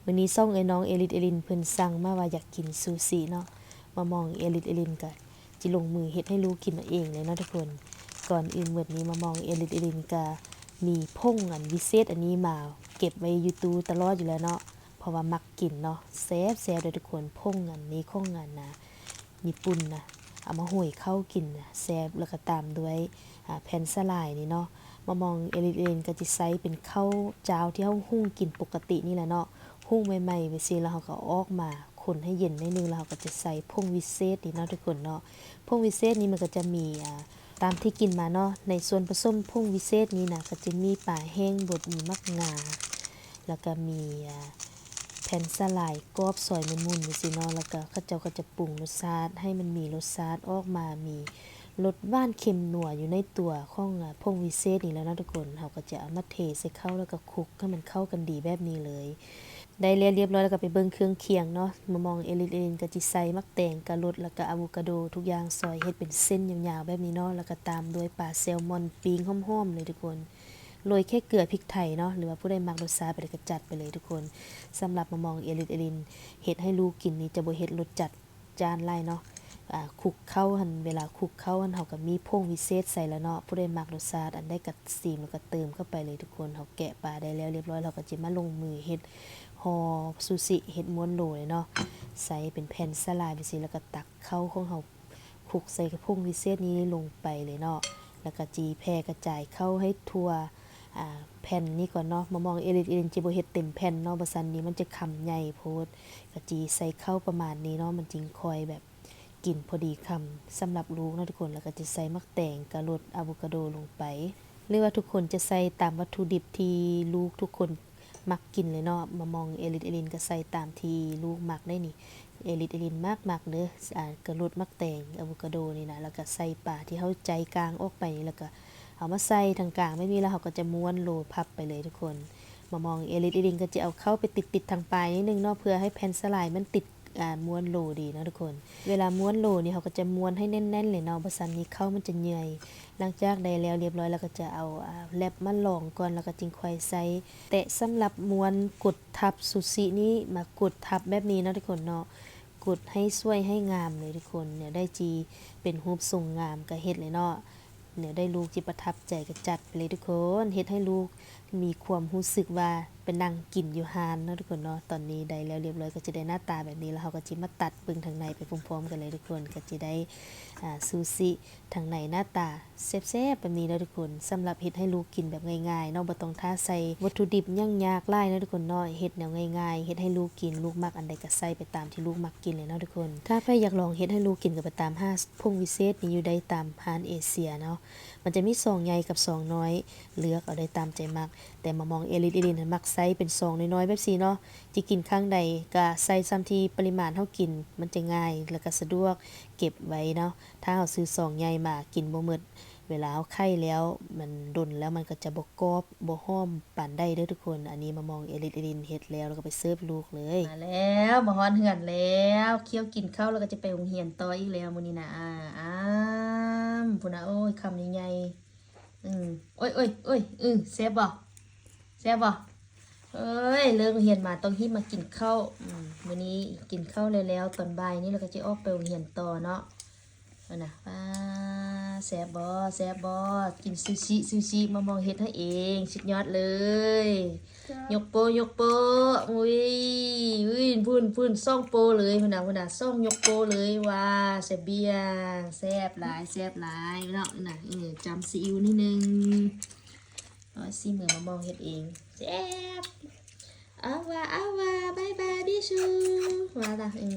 ມື້ນີ້ຊ່ອງເອື້ອຍນ້ອງເອລິດເອລິນເພິ່ນສັ່ງມາວ່າຢາກກິນຊູຊິເນາະ. ມາມອງເອລິດເອລິນກະຊິລົງມືເຮັດໃຫ້ລູກກິນເອົາເອງເລີຍເນາະທຸກຄົນ. ກ່ອນອື່ນໝົດນີ້ ມາມອງເອລິດເອລິນກະມີຜົງອັນວິເສດອັນນີ້ມາເກັບໄວ້ຢູ່ຕູ້ຕະຫຼອດຢູ່ແລ້ວເນາະ ເພາະວ່າມັກກິນເນາະ. ແຊບໆເດີທຸກຄົນ. ຜົງອັນນີ້ຂອງອັນນາ ຍີ່ປຸ່ນນະ ເອົາມາໂຮຍເຂົ້າກິນນະ ແຊບ. ແລ້ວກໍຕາມດ້ວຍ ອາ ແຜ່ນສາຫຼ່າຍນີ້ເນາະ. ມາມອງເອລິດເອລິນກໍຈະໃຊ້ເປັນເຂົ້າຈ້າວທີ່ເຮົາຫຸ້ງກິນປົກກະຕິນີ້ແຫຼະເນາະ ຫຸ້ງໃໝ່ໆໄປຊີ້ ແລ້ວເຮົາກໍເອົາອອກມາຄົນໃຫ້ເຢັນໜ້ອຍໜຶ່ງ ແລ້ວເຮົາກໍຈະໃສ່ຜົງວິເສດນີ້ເນາະທຸກຄົນເນາະ. ຜົງວິເສດນີ້ມັນກໍຈະມີ ອາ ຕາມທີ່ກິນມາເນາະ ໃນສ່ວນປະສົມຜົງວິເສດນີ້ນະ ກໍຈະມີປາແຫ້ງບົດ ມີໝາກງາ ແລ້ວກໍມີ ອາ ແຜ່ນສາຫຼ່າຍກອບຊອຍໝຸ່ນໆຈັ່ງຊີ້ເນາະ. ແລ້ວກໍເຂົາເຈົ້າກໍຈະປຸງລົດຊາດໃຫ້ມັນມີລົດຊາດອອກມາ ມີລົດຫວານເຄັມນົວຢູ່ໃນຕົວຂອງ ອາ ຜົງວິເສດນີ້ແຫຼະເນາະທຸກຄົນ. ເຮົາກໍຈະເອົາມາເທໃສ່ເຂົ້າ ແລ້ວກໍຄຸກໃຫ້ມັນເຂົ້າກັນດີແບບນີ້ເລີຍ. ໄດ້ແລ້ວລຽບຮ້ອຍ ແລ້ວກໍໄປເບິ່ງເຄື່ອງຄຽງເນາະ. ມາມອງເອລິດເອລິນກໍຊິໃສ່ໝາກແຕງ ກາລົດ ແລ້ວກໍອາໂວກາໂດ ທຸກຢ່າງຊອຍເຮັດເປັນເສັ້ນຍາວໆແບບນີ້ເນາະ. ແລ້ວກໍຕາມດ້ວຍປາແຊວມອນປີ້ງຫອມໆເລີຍທຸກຄົນ. ໂລຍແຄ່ເກືອ ພິກໄທເນາະ ຫຼືວ່າຜູ້ໃດມັກລົດຊາດປານໃດກໍຈັດໄປເລີຍທຸກຄົນ. ສຳລັບມາມອງເອລິດເອລິນເຮັດໃຫ້ລູກກິນນີ້ຈະບໍ່ເຮັດລົດຈັດຈ້ານຫຼາຍເນາະ. ອາ ຄຸກເຂົ້າຫັ້ນ ເວລາຄຸກເຂົ້າຫັ້ນ ເຮົາກໍມີຜົງວິເສດໃສ່ແລ້ວເນາະ. ຜູ້ໃດມັກລົດຊາດອັນໃດກໍຊີມ ແລ້ວກໍເຕີມເຂົ້າໄປເລີຍທຸກຄົນ. ເຮົາແກະປາໄດ້ແລ້ວລຽບຮ້ອຍ ເຮົາກໍຈະມາລົງມືເຮັດຫໍ່ຊູຊິ ເຮັດມ້ວນໂລເລີຍເນາະ. ໃສ່ເປັນແຜ່ນສາຫຼ່າຍໄປຊີ້ ແລ້ວກໍຕັກເຂົ້າຂອງເຮົາ ຄຸກໃສ່ກັບຜົງວິເສດນີ້ລົງໄປເລີຍເນາະ. ແລ້ວກໍຈີ່ແຜ່ກະຈາຍເຂົ້າໃຫ້ທົ່ວ ອາ ແຜ່ນນີ້ກ່ອນເນາະ. ມາມອງເອລິດເອລິນຈະບໍ່ເຮັດເຕັມແຜ່ນເນາະ ບໍ່ຊັ້ນນີ້ມັນຈະຄຳໃຫຍ່ໂພດ. ກະຈີ່ໃສ່ເຂົ້າປະມານນີ້ເນາະ ມັນຈຶ່ງຄ່ອຍແບບກິນພໍດີຄຳສຳລັບລູກເນາະທຸກຄົນ. ແລ້ວກໍຈະໃສ່ໝາກແຕງ ກາລົດ ອາໂວກາໂດລົງໄປ ຫຼືວ່າທຸກຄົນຈະໃສ່ຕາມວັດຖຸດິບທີ່ລູກທຸກຄົນ ມັກກິນເລີຍເນາະ. ມາມອງເອລິດເອລິນກໍໃສ່ຕາມທີ່ລູກມັກໄດ໋ນີ້. ເອລິດເອລິນມັກໆເດີ ອາ ກາລົດ ໝາກແຕງ ອາໂວກາໂດນີ້ນະ. ແລ້ວກໍໃສ່ປາທີ່ເຮົາໄຈກາງອອກໄປນີ້ ແລ້ວກໍເອົາມາໃສ່ທາງກາງແບບນີ້ ແລ້ວເຮົາກໍຈະມ້ວນໂລພັບໄປເລີຍທຸກຄົນ. ມາມອງເອລິດເອລິນກໍຈະເອົາເຂົ້າໄປຕິດໆທາງປາຍໜ້ອຍໜຶ່ງເນາະ ເພື່ອໃຫ້ແຜ່ນສາຫຼ່າຍມັນຕິດ ອາ ມ້ວນໂລດີເນາະທຸກຄົນ. ເວລາມ້ວນໂລນີ້ ເຮົາກໍຈະມ້ວນໃຫ້ແໜ້ນໆເລີຍເນາະ ບໍ່ຊັ້ນນີ້ເຂົ້າມັນຈະເຫຍື່ອຍ. ຫຼັງຈາກໄດ້ແລ້ວລຽບຮ້ອຍ ແລ້ວກໍຈະເອົາ ອາ ແລັບມາລອງກ່ອນ ແລ້ວກໍຈຶ່ງຄ່ອຍໃສ່. ແຕ່ສຳລັບມ້ວນກົດທັບຊູຊິນີ້ ມາກົດທັບແບບນີ້ເນາະທຸກຄົນເນາະ. ກົດໃຫ້ສວຍໃຫ້ງາມເລີຍທຸກຄົນ. ແນວໃດທີ່ເປັນຮູບຊົງງາມກໍເຮັດເລີຍເນາະ. ແນວໃດລູກທີ່ປະທັບໃຈກໍຈັດໄປເລີຍທຸກຄົນ. ເຮັດໃຫ້ລູກມີຄວາມຮູ້ສຶກວ່າໄປນັ່ງກິນຢູ່ຮ້ານເນາະທຸກຄົນເນາະ. ຕອນນີ້ໄດ້ແລ້ວລຽບຮ້ອຍ ກໍຈະໄດ້ໜ້າຕາແບບນີ້ ແລ້ວເຮົາກໍຈະມາຕັດເບິ່ງທາງໃນໄປພ້ອມໆກັນເລີຍທຸກຄົນ. ກໍຈະໄດ້ ອາ ຊູຊິທາງໃນໜ້າຕາແຊບໆແບບນີ້ເນາະທຸກຄົນ. ສຳລັບເຮັດໃຫ້ລູກກິນແບບງ່າຍໆເນາະ ບໍ່ຕ້ອງຖ້າໃສ່ວັດຖຸດິບຫຍັງຍາກຫຼາຍເນາະທຸກຄົນເນາະ. ເຮັດແນວງ່າຍໆ ເຮັດໃຫ້ລູກກິນ ລູກມັກອັນໃດກໍໃສ່ໄປຕາມທີ່ລູກມັກກິນເລີຍເນາະທຸກຄົນ. ຖ້າໃຜຢາກລອງເຮັດໃຫ້ລູກກິນກໍໄປຕາມຫາ ຜົງວິເສດນີ້ຢູ່ໄດ້ຕາມຮ້ານເອເຊຍເນາະ. ມັນຈະມີຊອງໃຫຍ່ກັບຊອງນ້ອຍ ເລືອກເອົາໄດ້ຕາມໃຈມັກ. ແຕ່ມາມອງເອລິດເອລິນຫັ້ນມັກໃຊ້ເປັນຊອງນ້ອຍໆແບບຊີ້ເນາະ. ຈະກິນຄັ້ງໃດກໍໃສ່ຊ່ຳທີ່ປະລິມານເຮົາກິນ ມັນຈະງ່າຍ ແລ້ວກໍສະດວກເກັບໄວ້ເນາະ. ຖ້າເຮົາຊື້ຊອງໃຫຍ່ມາກິນບໍ່ໝົດ ເວລາເຮົາໄຂແລ້ວ ມັນດົນແລ້ວມັນກໍຈະບໍ່ກອບ ບໍ່ຫອມປານໃດເດີທຸກຄົນ. ອັນນີ້ມາມອງເອລິດເອລິນເຮັດແລ້ວ ແລ້ວກໍໄປເສີບລູກເລີຍ. ມາແລ້ວ ມາຮອດເຮືອນແລ້ວ ຂ້ຽວກິນເຂົ້າ ແລ້ວກໍຈະໄປໂຮງຮຽນຕໍ່ອີກແລ້ວມື້ນີ້ນະ. ອາ ອາມ ພຸ້ນນະ ໂອ້ຍ ຄຳໃຫຍ່ໆ. ອືມ ໂອ້ຍ ໂອ້ຍ ໂອ້ຍ ອືມ ແຊບບໍ່? ແຊບບໍ່? ເອີຍ ເລີກຮຽນມາຕ້ອງຮີບມາກິນເຂົ້າ. ອືມ ມື້ນີ້ກິນເຂົ້າແລ້ວໆ ຕອນບ່າຍນີ້ ແລ້ວກໍຈະອອກໄປໂຮງຮຽນຕໍ່ເນາະ. ເອີນະ ວ້າ ແຊບບໍ່? ແຊບບໍ່? ກິນຊູຊິ ຊູຊິ ມາມອງເຮັດໃຫ້ເອງ ສຸດຍອດເລີຍ. ຍົກໂປ້ ຍົກໂປ້ ອຸ້ຍ ອຸ້ຍ ພຸ້ນ ພຸ້ນ ສອງໂປ້ເລີຍ ພຸ້ນນະ ພຸ້ນນະ ສອງຍົກໂປ້ເລີຍ. ວ້າ ແຊບບ້ຽງ ແຊບຫຼາຍ ແຊບຫຼາຍເນາະ. ນະ ເອີ ຈ້ຳຊີອິ້ວໜ້ອຍໜຶ່ງ. ເອົາ ສີມືມາມອງເຮັດເອງ ແຊບ. ອາວາ ອາວາ ບາຍບາຍ ບິຊູ ວ່າລະ. ເອີ